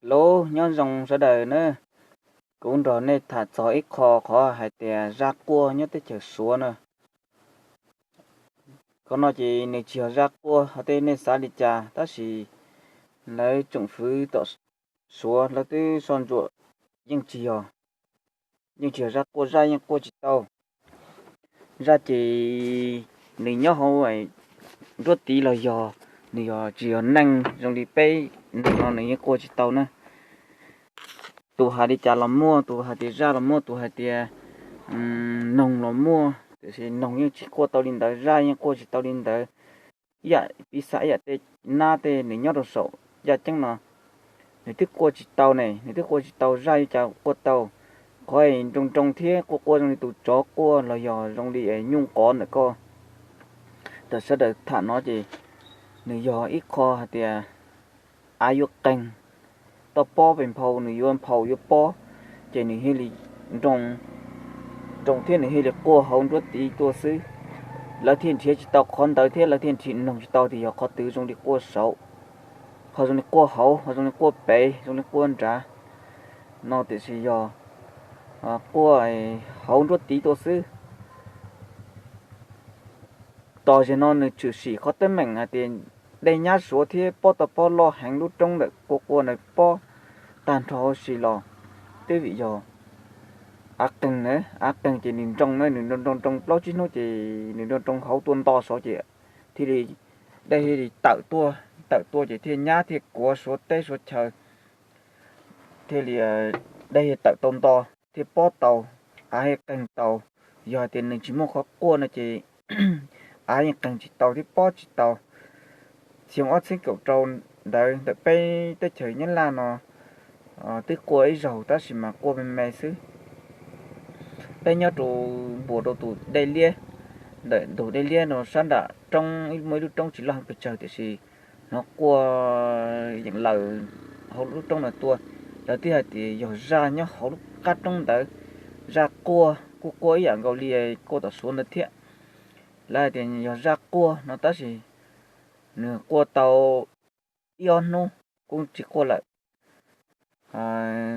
Hello, nyob zoo sawv daws na. Kuv nrog nej tham txog ib qho qhov hais tias zaj quaj nyob teb chaws Suav na. Qhov no ces nws tsis yog zaj quaj hos tej nej xav li cas, tab sis lawv tsoom fwv tom Suav lawv twb soj ntsuam, yeej tsis yog, yeej tsis yog zaj quaj, zaj yeej quaj tsis tau. Zaj ces nws nyob hauv nruab tiv los yog nws yog tsis yog neeg zoo li peb neeg no nws yeej quaj tsis tau na. Tus hais li cas los muaj, tus hais tias zaj los muaj, tus hais tias noog los muaj, tiam sis noog yeej tsis quaj tau li ntawd, zaj yeej quaj tsis tau li ntawd. Ib yam piv xam ib yam tej nab tej nws nyob rau saum yaj ceeb no, nws twb quaj tsis tau ne, nws twb quaj tsis tau, zaj yuav cas quaj tau. Qhov nroo nroo thiab quaj quaj zoo li tus tsov quaj los yog zoo li nyuj qov ntawm koj, tam sawv daws tham no ces nws yog ib qho hais tias av yuav qeeg, toj pob pes nphau, nws yuav nphau yuav pob, ces nws thiaj li nroo, nroo thiab nws thiaj li quaj hauv nruab tiv tuaj xwb. Lawv thiaj nrhiav tsis tau qhov ntawd thiab lawv thiaj nrhiav noog tsis tau tias yog qhov twg zoo li quaj saud, ho zoo li quaj hauv, ho zoo li quaj pem, zoo li quaj nrad no, tiam sis yog quaj hauv nruab tiv tuaj xwb. Tos zaum no nws tshwm sim qhov teeb meem hais tias dej nyab Suav thiab pob tau pob loj heev, lub roob ntawm quaj quaj ntawd pob tag nrho huv si los twb vim yog av qeeg na, av qeeg ces nws nroo na, nws nroo nroo plaub tsib hnub ces nws nroo nroo hauv tuaj nto saud ces thiaj li dej thiaj li tawm tuaj, tawm tuaj ces thiaj nyab thiaj kuav Suav teb Suav chaw, thiaj li dej thiaj tawm tau nto, thiaj pob tau, av thiaj qeeg tau. Yog hais tias nws tsis muaj qhov quaj no ces av yeej qeeg tsis tau thiab pob tsis tau. Xyoo ob txhiab kaum rau ntawd ntawm peb teb chaws Nyab Laj no twb quaj ib zaug tab sis mas quaj me me xwb. Peb nyob rau npuas rau tus dej liab, ntawm ntug dej liab no sab nram roob, muaj ib lub roob tsis loj heev pes tsawg tiam sis hnov quaj yeem laws hauv lub roob no tuaj. Lawv twb hais tias yog zaj nyob hauv lub qab roob ntawd, zaj quaj kuj quaj ib yam nkaus li quaj tom Suav ntawd thiab. Lawv hais tias yog zaj quaj no tab sis nws quaj tau ib ob hnub kuj tsis quaj lawm,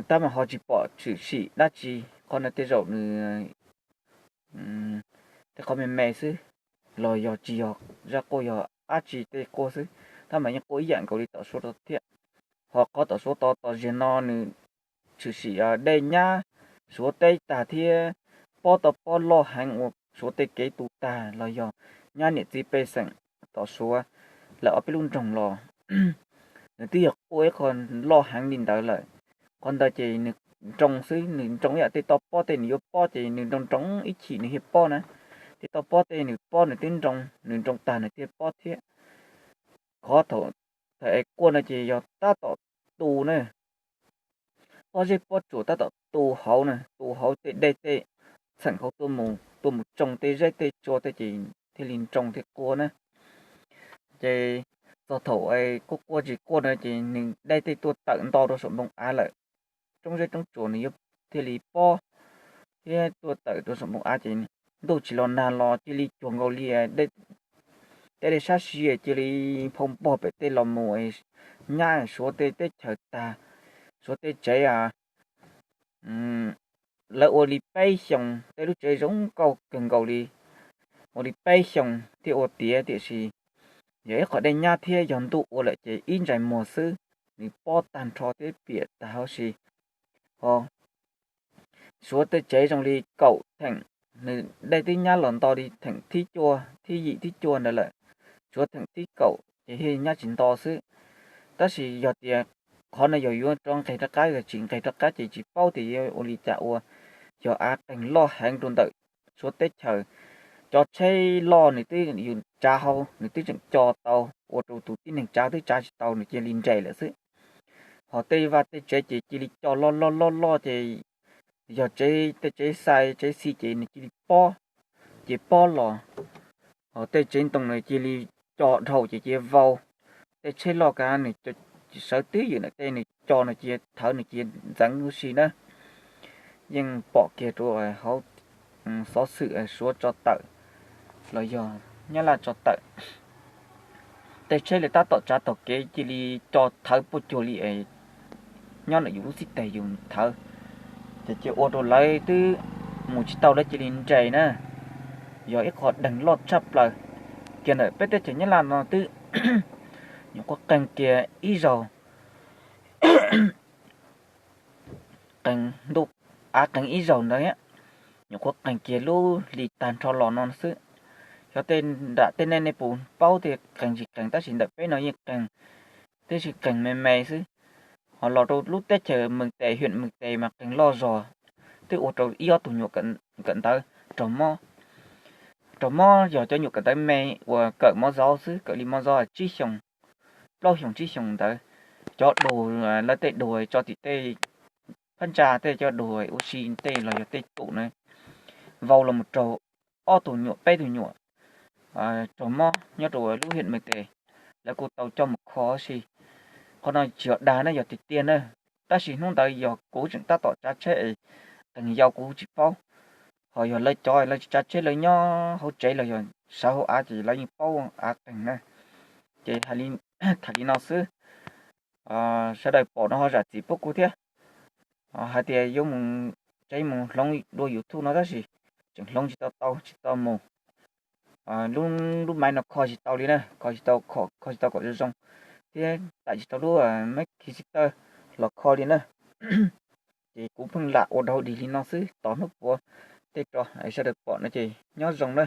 tab mas ho tsis pom tshwm sim dab tsi. Qhov no tej zaum nws tej qhov me me xwb, los yog tsis yog zaj quaj, yog dab tsi tej quaj xwb, tab mas yeej quaj ib yam nkaus li tom Suav tod thiab. Ho qhov tom Suav tod tos zaum no nws tshwm sim dej nyab Suav teb tag thiab pob tau pob loj heev ua Suav tej kev tu tag los yog nyab niam txiv pej xeem tom Suav lawv ob peb lub nroog los, nws twb yog quaj ib qho loj heev li ntawd lawm. Qhov ntawd ces nws nroo xwb, nws nroo ib yam tej toj pob tej nws yuav pob ces nws nroo nroo ib chim nws thiaj pob na. Tej toj pob tej nws pob nws twb nroo, nws nroo tag nws thiaj pob thiab. Qhov thaum, thaum es quaj no ces yog tab tom tu na, pob zeb pob tsuas tab tom tu hauv na, tu hauv tej dej tej txheem hauv tuaj mus, tuaj mus tsoo tej zeb tej tsua tej ces thiaj li nroo thiaj quaj na. Ces txog thaum quaj quaj tsis quaj no ces nws dej tej tuaj tawm nto rau saum npoo av lawm, roob zeb roob tsuas nws yuav thiaj li pob thiab tuaj tawm rau saum npoo av ces ntuj tsis los nag los cia li cuag nkaus li tej dej sab siv cia li phau npog pem tej los mus nyab Suav tej teb chaws tag, Suav tej tsev. Lawv ua li peb xyoos tej lub tsev zoo nkauj kawg nkaus li, ua li peb xyoos thiaj ua tiav tiam sis yog ib qho dej nyab thiab yog ntuj ua lawm ces ib ntsais muag xwb nws pob tag nrho thiab piam tag huv si. Ho Suav tej tsev zoo li kaum theem, nws dej twb nyab los nto li theem thib cuaj thib yim thib cuaj ntawd lawm, Suav theem thib kaum ces thiaj nyab tsis nto xwb. Tab sis yog tias qhov no yog yuav rov nqes rov qab los tsis nqes rov qab ces tsis paub tias yuav ua li cas ua. Yog av qeeg loj heev rau ntawm Suav teb chaws, cov tsheb loj nws twb yus tsav hauv nws twb tseem co tau, ua rau tus tib neeg tsav twb tsav tsis tau nws cia li nres lawm xwb. Ho tej vaj tej tsev ces cia li co loj loj loj loj ces yog tsev, tej tsev xais tsev xi ces nws cia li pob, ces pob los. Ho tej tsev ntoo nws cia li co dhau ces cia vau. Tej tsheb loj kav nws sawv twb ywm na, tej nws co nws cia thawv nws cia ntxeev huv si na. Yeej pom kiag rau hauv xov xwm Suav tso tawm los yog Nyab Laj tso tawm, tej tsheb li tab tom tsav taug kev cia li co thawv puaj cuag li nyob ntawm yus lub xib teg yus thawv, ces cia ua rau lawv twb mus tsis tau lawv cia li nres na. Yog ib qho deeg loj tshaj plaws. Kiag ntawm peb teb chaws Nyab Laj no twb nyuam qhuav qeeg kiag ib zaug, qeeg ntuj av qeeg ib zaug ntawd, nyuam qhuav qeeg kiag lub hli tag nrho los no xwb. Xyov tej nram tej nej nej puas paub tias qeeg tsis qeeg, tab sis ntawm peb no yeej qeeg, twb tsis qeeg me me xwb. Ho los rau lub teb chaws Meeg Tes, hiam Meeg Tes mas qeeg loj zog, twb ua rau ib ob tug nyuam kawm ntawv raug mob. Raug mob yog cov nyuam kawm ntawv me uas kawm mob zaub xwb, kawm li mob zaub tsib xyoos, plaub xyoos tsib xyoos ntawd. Cov duas, lawv tej duas tso tim tej phab ntsa, tej cov duas ua si tej los yog tej tum na, vau los mus raug ob tug nyuam peb tug nyuam raug mob nyob rau lub hiam Meeg Tes. Lawv kuj tau coj mus kho si. Qhov no tsis yog dag na, yog tiag tiag na. Tab sis hnub ntawd yog kuv tseem tab tom tsav tsheb es qeeg yau kuv tsis paub. Ho yog lawv cov lawv tsis tsav tsheb, lawv nyob hauv tsev los yog sawv hauv av ces lawv yeej paub av qeeg na. Ces hais li, tham li no xwb. Sawv daws pom no ho zam txim pub kuv thiab. Hais tias yuav mus tsev mus hloov dua YouTube no tab sis tseem hloov tsis tau tau, tsis tau mus. Lub, lub maiv no kho tsis tau li na, kho tsis tau, kho tsis tau kom zoo zoo, thiab tawm tsis tau lub maiv khi xi taw los kho li na. Ces kuv pheej lam ua dau dig li no xwb, tos hnub puav tej rau sawv daws pom no ces nyob zoo na.